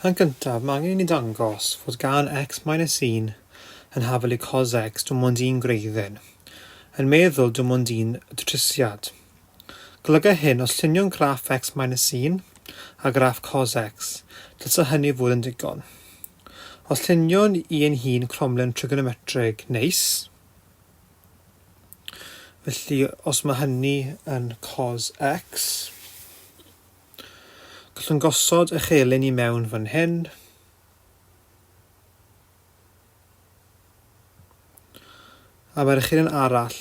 Yn gyntaf, mae angen i ni dangos fod gan x minus 1 yn hafal i cos x dim ond un gwreiddyn, yn meddwl dim ond un datrysiad. Golyga hyn, os lluniwn graff x minus 1 a graff cos x, dylse hynny fod yn digon. Os lluniwn i ein hun cromlin trigonometrig neis, felly os mae hynny yn cos x, Gallwn gosod y chelyn i mewn fan hyn. A mae'r echelin arall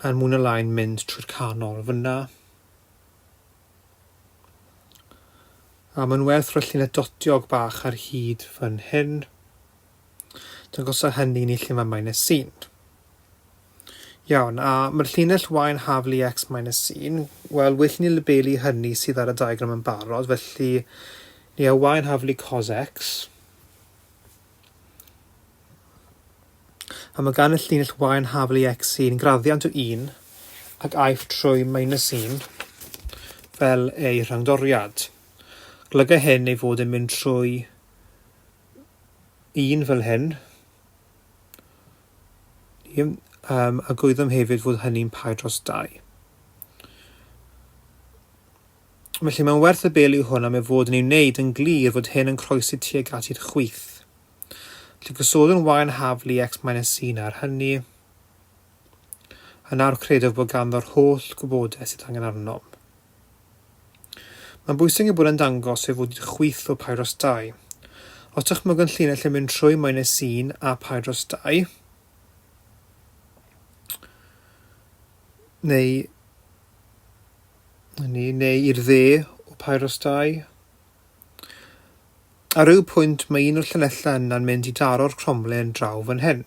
yn mwy na lai'n mynd trwy'r canol fyna. A mae'n werth rhoi llinell dotiog bach ar hyd fan hyn. Dangosa hynny i ni lle mae minus 1. Iawn, a mae'r llinell y yn haflu x minus 1, wel, well ni labelu hynny sydd ar y diagram yn barod, felly ni a y yn haflu cos x. A mae gan y llinell y yn haflu x1 graddiant o 1 ac aiff trwy minus 1 fel ei rhyngdoriad. Golyga hyn ei fod yn mynd trwy 1 fel hyn, Um, a gwyddom hefyd fod hynny'n pi dros 2. Felly mae'n werth y bel yw hwn am ei fod yn ei wneud yn glir fod hyn yn croesi tuag at i'r chwith. Felly gosodwn y yn haflu x minus 1 ar hynny. A nawr credaf bod ganddo'r holl gwybodaeth sydd angen arnom. Mae'n bwysig ei bod yn dangos ei fod i'r chwith o pi dros 2. Os dychmygwn llinell yn mynd trwy minus 1 a pi dros 2, neu, neu, neu i'r dde o pi dros 2, Ar ryw pwynt mae un o'r llinellau yna'n mynd i daro'r cromlin draw fan hyn.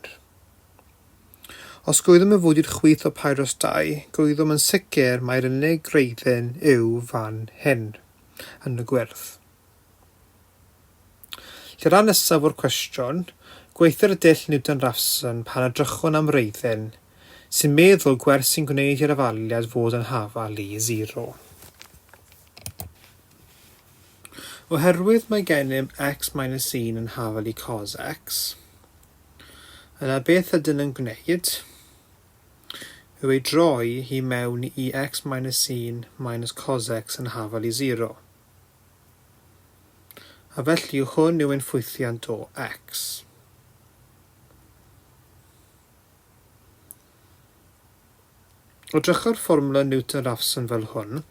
Os gwyddom ei fod i'r chwith o pi dros 2, gwyddom yn sicr mai'r unig gwreiddyn yw fan hyn, yn y gwyrdd. Lle rhan nesaf o'r cwestiwn, gweithir y dull Newton-Raphson pan edrychwn am wreiddyn, sy'n meddwl gwerth sy'n gwneud i'r afaliad fod yn hafal i 0. Oherwydd mae gennym x minus 1 yn hafal i cos x, yna beth ydyn yn gwneud yw ei droi hi mewn i x minus 1 minus cos x yn hafal i 0. A felly hwn yw ein ffwythiant o x. Edrychwch ar fformwla Newton-Raphson fel hwn.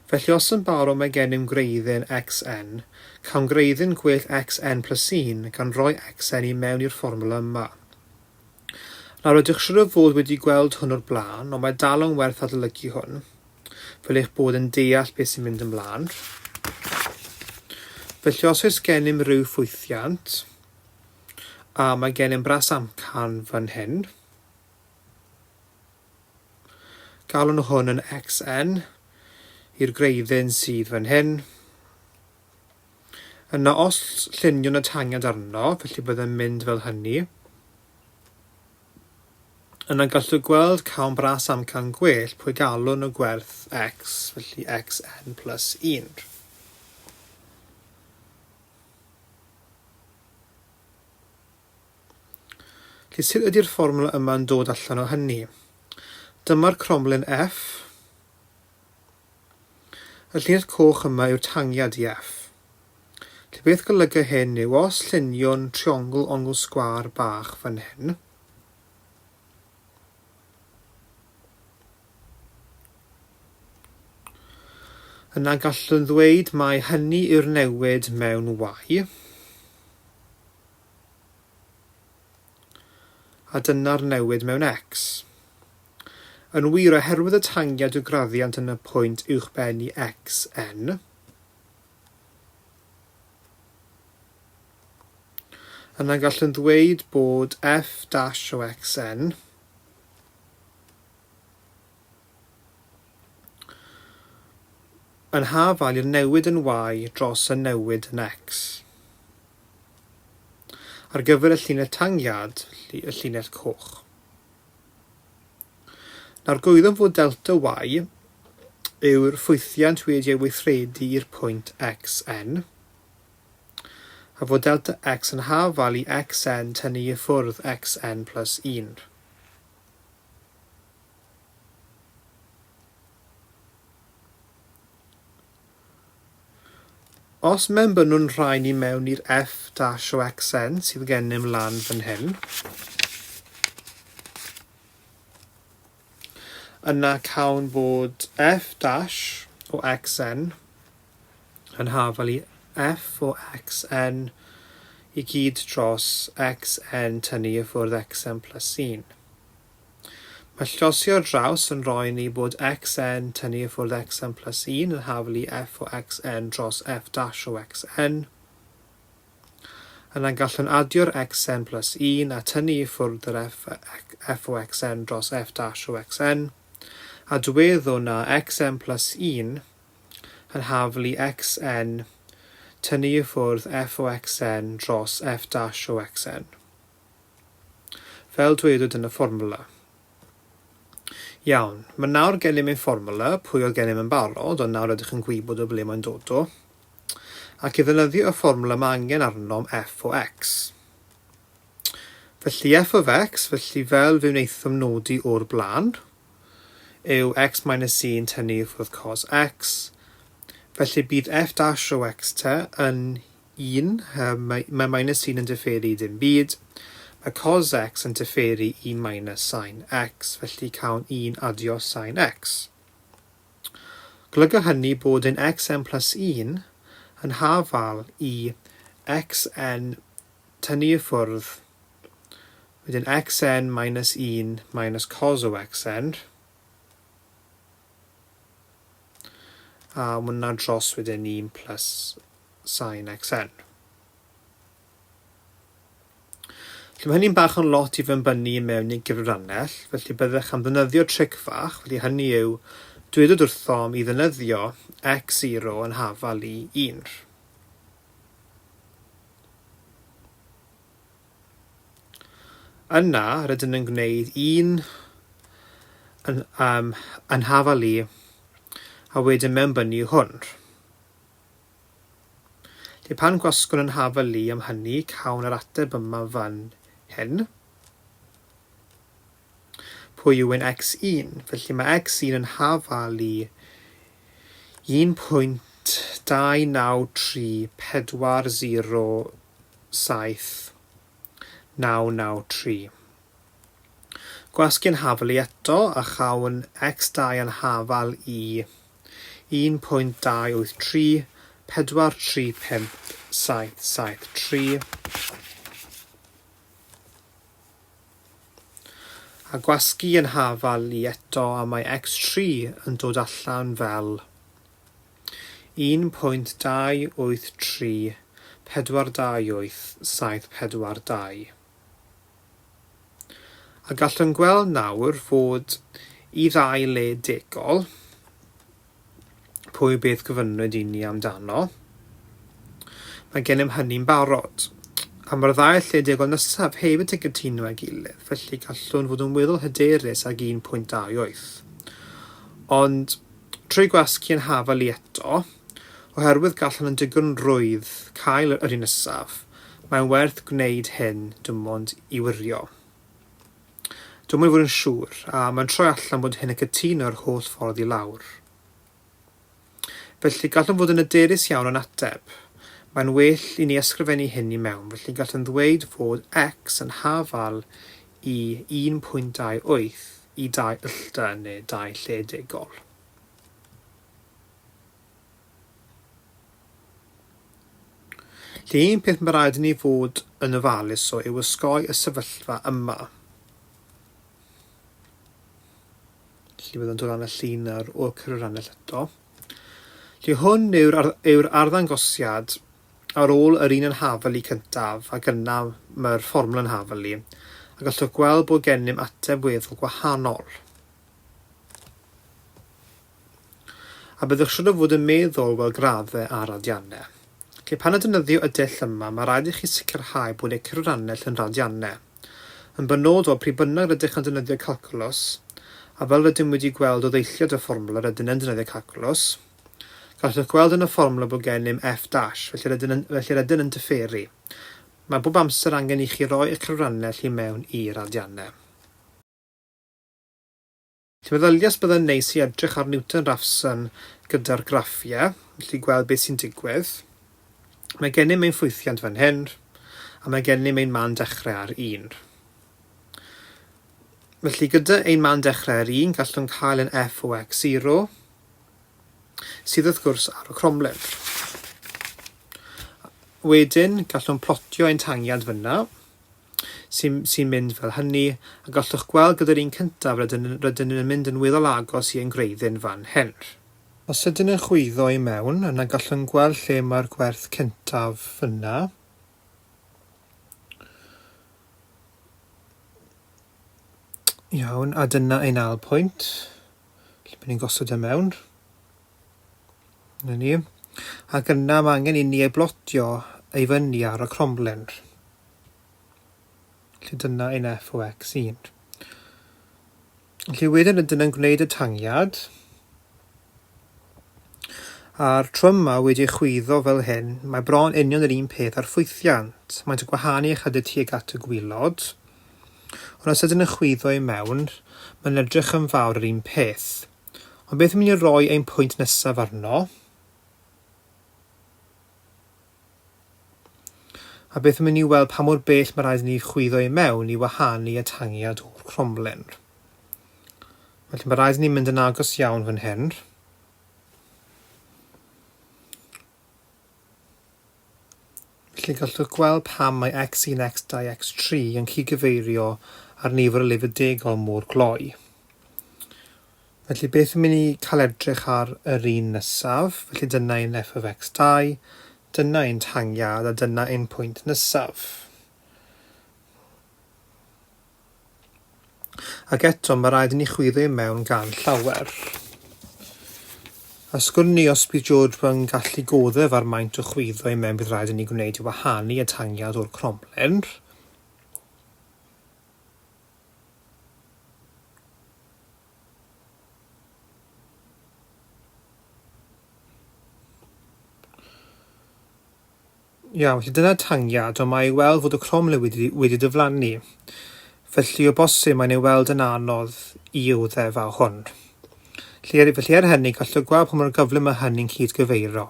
Felly os yn barod mae gennym gwreiddyn xn, cawn gwreiddyn gwell xn plus 1 gan roi xn i mewn i'r fformwla yma. Nawr rydych siwr o fod wedi gweld hwn o'r blaen, ond mae dal yn werth adolygu hwn, fel eich bod yn deall beth sy'n mynd ymlaen. Felly os oes gennym ryw ffwythiant, a mae gennym bras amcan fan hyn, Galwn hwn yn xn i'r gwreiddyn sydd fan hyn. Yna os lluniwn y tangiad arno, felly byddai'n mynd fel hynny, yna gallwch gweld cawn bras amcan gwell pwy galwn y gwerth x, felly xn plus 1. Felly sut ydy'r fformwla yma'n dod allan o hynny? Dyma'r cromlin F. Y llinell coch yma yw'r tangiad i F. Felly beth golyga hyn yw os lluniwn triongl ongl sgwâr bach fan hyn, yna gallwn ddweud mai hynny yw'r newid mewn Y. A dyna'r newid mewn X. Yn wir, oherwydd y tangiad yw graddiant yn y pwynt uwchben i xn, yna gallwn ddweud bod f dash o xn yn hafal i'r newid yn y dros y newid yn x. Ar gyfer y llinell tangiad, felly y llinell coch. Nawr gwyddom fod delta y yw'r ffwythiant wedi ei weithredu i'r pwynt xn. a fod delta x yn hafal i xn tynnu i ffwrdd xn plus 1. Os mewnbynnwn rhain i mewn i'r f dash o xn sydd gennym lan fan hyn, yna cawn bod f dash o xn yn hafal i f o xn i gyd dros xn tynnu i ffwrdd xn plus 1. Mae llosi ar draws yn rhoi ni bod xn tynnu i ffwrdd xn plus 1 yn haflu f o xn dros f dash o xn. Yna gallwn adio'r xn plus 1 a tynnu i ffwrdd yr f, f o xn dros f dash o xn, a dweddwn na xn plus 1 yn haflu xn tynnu i ffwrdd f o xn dros f dash o xn. Fel dwedwyd yn y fformwla. Iawn, mae nawr gennym ein fformwla, pwy oedd gennym yn barod, ond nawr ydych yn gwybod o ble mae'n dod o. Ac i ddefnyddio y fformwla mae angen arnom f o x. Felly f of x, felly fel fe wnaethom nodi o'r blaen, yw x minus 1 tynnu i ffwrdd cos x. Felly bydd f dash o x te yn 1, mae, mae minus 1 yn diferu i dim byd. Mae cos x yn diferu i minus sin x, felly cawn 1 adio sin x. Golyga hynny bod ein xn plus 1 yn hafal i xn tynnu i ffwrdd, wedyn xn minus 1 minus cos o xn, a hwnna dros wedyn 1 plus sin xn. Felly mae hynny'n bach yn lot i fymbynnu i mewn i gyfrannell, felly byddech am ddefnyddio tric fach, felly hynny yw dwedwyd wrthom i ddefnyddio x0 yn hafal i 1. Yna, rydyn yn gwneud 1 yn, um, yn hafal i, a wedyn mewnbynnu hwn. Felly pan gwasgwn yn hafal i am hynny, cawn yr ateb yma fan hyn. Pwy yw ein x1? Felly mae x1 yn hafal i 1.293407 993. Gwasgu'n hafal i eto a chawn x2 yn hafal i 1.283 435 773. A gwasgu yn hafal i eto a mae x3 yn dod allan fel 1.283 428 742. A gallwn gweld nawr fod i ddau le degol, pwy beth gofynnwyd i ni amdano, mae gennym hynny'n barod. A mae'r ddau lle degol nesaf hefyd yn cytuno â'i gilydd, felly gallwn fod yn weddol hyderus ag 1.28. Ond trwy gwasgu yn hafal i eto, Oherwydd gallwn yn digon rhwydd cael yr un nesaf, mae'n werth gwneud hyn dim ond i wirio. Dim ond i fod yn siŵr, a mae'n troi allan bod hyn yn cytuno yr holl ffordd i lawr. Felly, gallwn fod yn hyderus iawn o'n ateb. Mae'n well i ni ysgrifennu hyn i mewn, felly gallwn ddweud fod x yn hafal i 1.28 i 2 yllda neu 2 lle degol. Lle un peth mae rhaid i ni fod yn ofalus o yw osgoi y sefyllfa yma. Felly byddwn dod lan y llun ar ôl cyfrannell eto. Felly hwn yw'r ar, yw arddangosiad ar ôl yr un yn hafal i cyntaf ac yna mae'r fformwla yn hafal i a gallwch gweld bod gennym ateb weddol gwahanol. A byddwch siŵr o fod yn meddwl wel graddau a radiannau. Felly pan yn defnyddio y dull yma, mae rhaid i chi sicrhau bod eich cyfrannell yn radiannau. Yn benodol, pryd bynnag rydych yn defnyddio calcwlws, a fel rydym wedi gweld o ddeilliad y fformwla rydyn yn defnyddio calcwlws, Gallwch gweld yn y fformwla bod gennym f dash, felly rydyn yn, felly rydyn yn diferu. Mae bob amser angen i chi roi eich cyfrannell i mewn i radiannau. Felly meddyliais byddai'n neis i edrych ar Newton-Raphson gyda'r graffiau, felly gweld beth sy'n digwydd. Mae gennym ein ffwythiant fan hyn, a mae gennym ein man dechrau ar 1. Felly gyda ein man dechrau ar 1, gallwn cael ein f o x0, sydd wrth gwrs ar y cromlin. Wedyn, gallwn plotio ein tangiad fyna, sy'n sy mynd fel hynny, a gallwch gweld gyda'r un cyntaf rydyn, rydyn yn mynd yn weddol agos i ein gwreiddyn fan hyn. Os ydyn yn chwyddo i mewn, yna gallwn gweld lle mae'r gwerth cyntaf fyna. Iawn, a dyna ein ail pwynt. Lle bydd ni'n gosod e mewn. Na ni. Ac yna mae angen i ni ei blotio ei fyny ar y cromlin. Felly dyna ein f o x1. Felly wedyn rydyn yn gwneud y tangiad. A'r tro yma wedi ei chwyddo fel hyn, mae bron union yr un peth â'r ffwythiant. Maent yn gwahanu ychydig tuag at y gwylod. Ond os ydyn yn chwyddo i mewn, mae'n edrych yn fawr yr un peth. Ond beth yn mynd i roi ein pwynt nesaf arno? A beth yn mynd i weld pa mor bell mae rhaid i ni chwyddo i mewn i wahanu y tangiad o'r cromlin. Felly mae rhaid i ni mynd yn agos iawn fan hyn. Felly gallwch gweld pam mae x1, x2, x3 yn cydgyfeirio ar nifer o lefydd degol mor gloi. Felly beth yn mynd i cael edrych ar yr un nesaf? Felly dyna ein f of x2, dyna ein tangiad a dyna ein pwynt nesaf. Ac eto mae rhaid i ni chwyddo i mewn gan llawer. A sgwn ni os bydd George yn gallu goddef ar maint o chwyddo i mewn bydd rhaid i ni gwneud i wahanu y tangiad o'r cromlin. Iawn, felly dyna tangiad, ond mae i weld fod y cromlin wedi, wedi diflannu. Felly o bosib mae'n ei weld yn anodd i oddef â hwn. Felly er, felly er hynny, gallwch gweld pa mor gyflym mae hynny'n cyd-gyfeirio.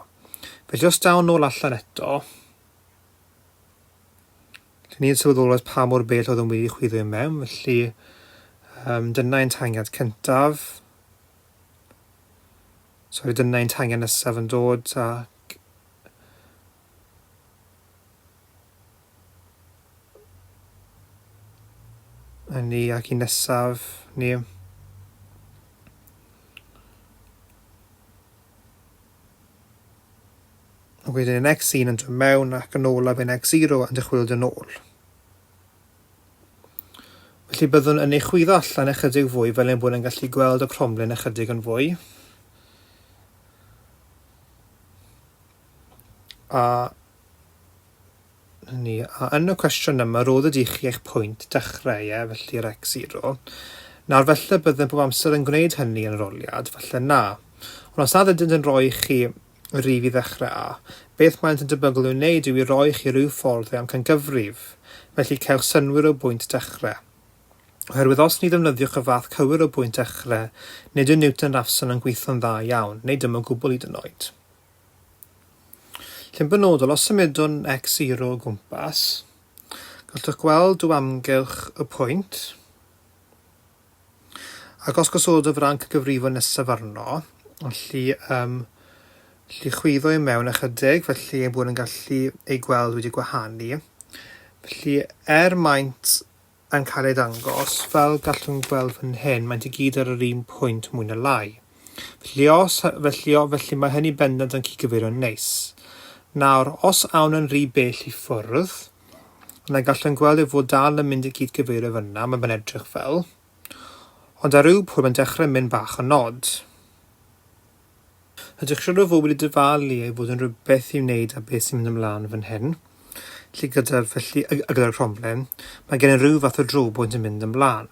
Felly os daw nôl allan eto, Felly ni'n sylweddoli pa mor bell oedd yn wedi chwyddo i mewn, felly um, dyna ein tangiad cyntaf. Sori, dyna ein tangiad nesaf yn dod a ni ac un nesaf ni. Ac wedyn yn x1 yn dod mewn ac yn olaf yn x0 yn dychwelyd yn ôl. Felly byddwn yn ei chwyddo allan ychydig fwy fel ein bod yn gallu gweld y cromlin ychydig yn fwy. A ni, a yn y cwestiwn yma rodded i chi eich pwynt dechrau, ie, felly'r x0. Nawr felly byddwn bob amser yn gwneud hynny yn yr oliad, falle na. Ond os nad ydynt yn rhoi chi rif i ddechrau â. Beth maent yn debygol i'w wneud yw i roi chi ryw ffordd o'i amcangyfrif, felly cewch synnwyr o bwynt dechrau. Oherwydd os ni ddefnyddiwch y fath cywir o bwynt dechrau, nid yw Newton-Raphson yn gweithio'n dda iawn, neu dim o gwbl hyd yn oed. Lle'n benodol, os symudwn x0 o gwmpas, gallwch gweld o amgylch y pwynt, Ac os gosodaf ranc y gyfrifon nesaf arno, felly um, felly chwyddo i mewn ychydig, felly ein bod yn gallu ei gweld wedi gwahanu. Felly er maint yn cael ei ddangos, fel gallwn gweld fan hyn, maent i gyd ar yr un pwynt mwy na lai. Felly, os, felly, felly mae hynny bendant yn cydgyfeirio'n neis. Nawr, os awn yn rhy bell i ffwrdd, Yna gallwn gweld ei fod dal yn mynd i gyd-gyfeirio fyna, mae fe'n edrych fel. Ond ar ryw pwynt mae'n dechrau mynd bach yn od. Ydych siwr o fod wedi dyfalu ei fod yn rhywbeth i wneud â beth sy'n mynd ymlaen fan hyn. Felly gyda'r felly, gyda'r cromlin, mae gen i rhyw fath o drobwynt yn mynd ymlaen.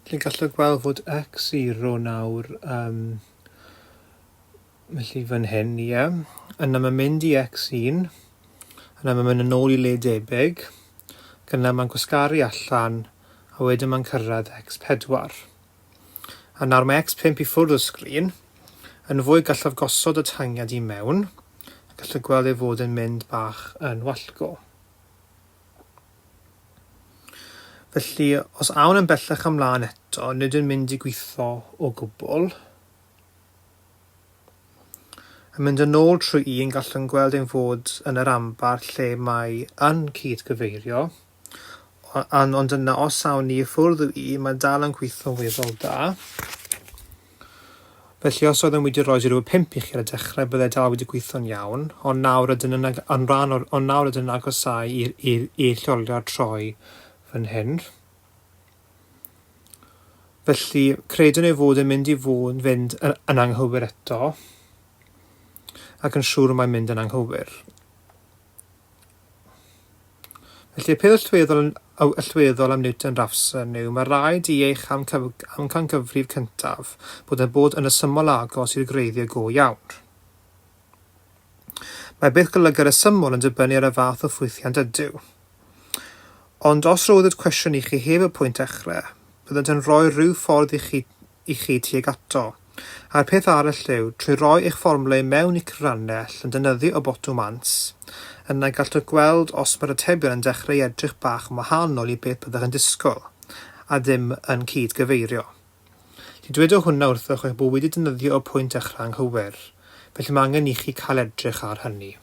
Felly gallwch gweld fod x0 nawr um, Felly fan hyn, ie. Yna mae'n mynd i x1. Yna mae'n mynd yn ôl i le debyg. Ac yna mae'n gwasgaru allan a wedyn mae'n cyrraedd x4. A nawr mae x5 i ffwrdd o'r sgrin. Yn fwy gallaf gosod y tangiad i mewn. A gallwch gweld ei fod yn mynd bach yn wallgo. Felly, os awn yn bellach ymlaen eto, nid yw'n mynd i gwitho o gwbl. Yn mynd yn ôl trwy un, gallwn gweld ein fod yn yr ambar lle mae yn cyd-gyfeirio, ond yna os awn ni i ffwrdd o un, mae dal yn gweithio'n weddol da. Felly os oeddem wedi rhoi 0.5 i chi ar y dechrau, byddai dal wedi gweithio'n iawn, ond nawr rydyn yn, yn rhan o'r, ond nawr rydyn yn agosáu i'r, i'r, i'r lleoliad troi fan hyn. Felly, credwn ei fod yn mynd i fod fynd yn, yn anghywir eto, ac yn siŵr mae'n mynd yn anghywir. Felly, y peth allweddol, allweddol am Newton-Raphson yw mae rhaid i eich amcangyfrif cyntaf bod yn bod yn resymol agos i'r gwreiddiau go iawn. Mae beth golyga resymol yn dibynnu ar y fath o ffwythiant ydyw. Ond os roeddid cwestiwn i chi heb y pwynt dechrau, byddent yn rhoi rhyw ffordd i chi i chi tuag ato. A'r peth arall yw, trwy roi eich fformwla i mewn i'ch cyfrannell yn defnyddio y botwm ans, yna gallwch gweld os mae'r atebion yn dechrau edrych bach yn wahanol i beth byddech yn disgwyl, a ddim yn cyd-gyfeirio. Felly dwedo hwnna wrthoch eich bod wedi defnyddio y pwynt dechrau anghywir, felly mae angen i chi cael edrych ar hynny.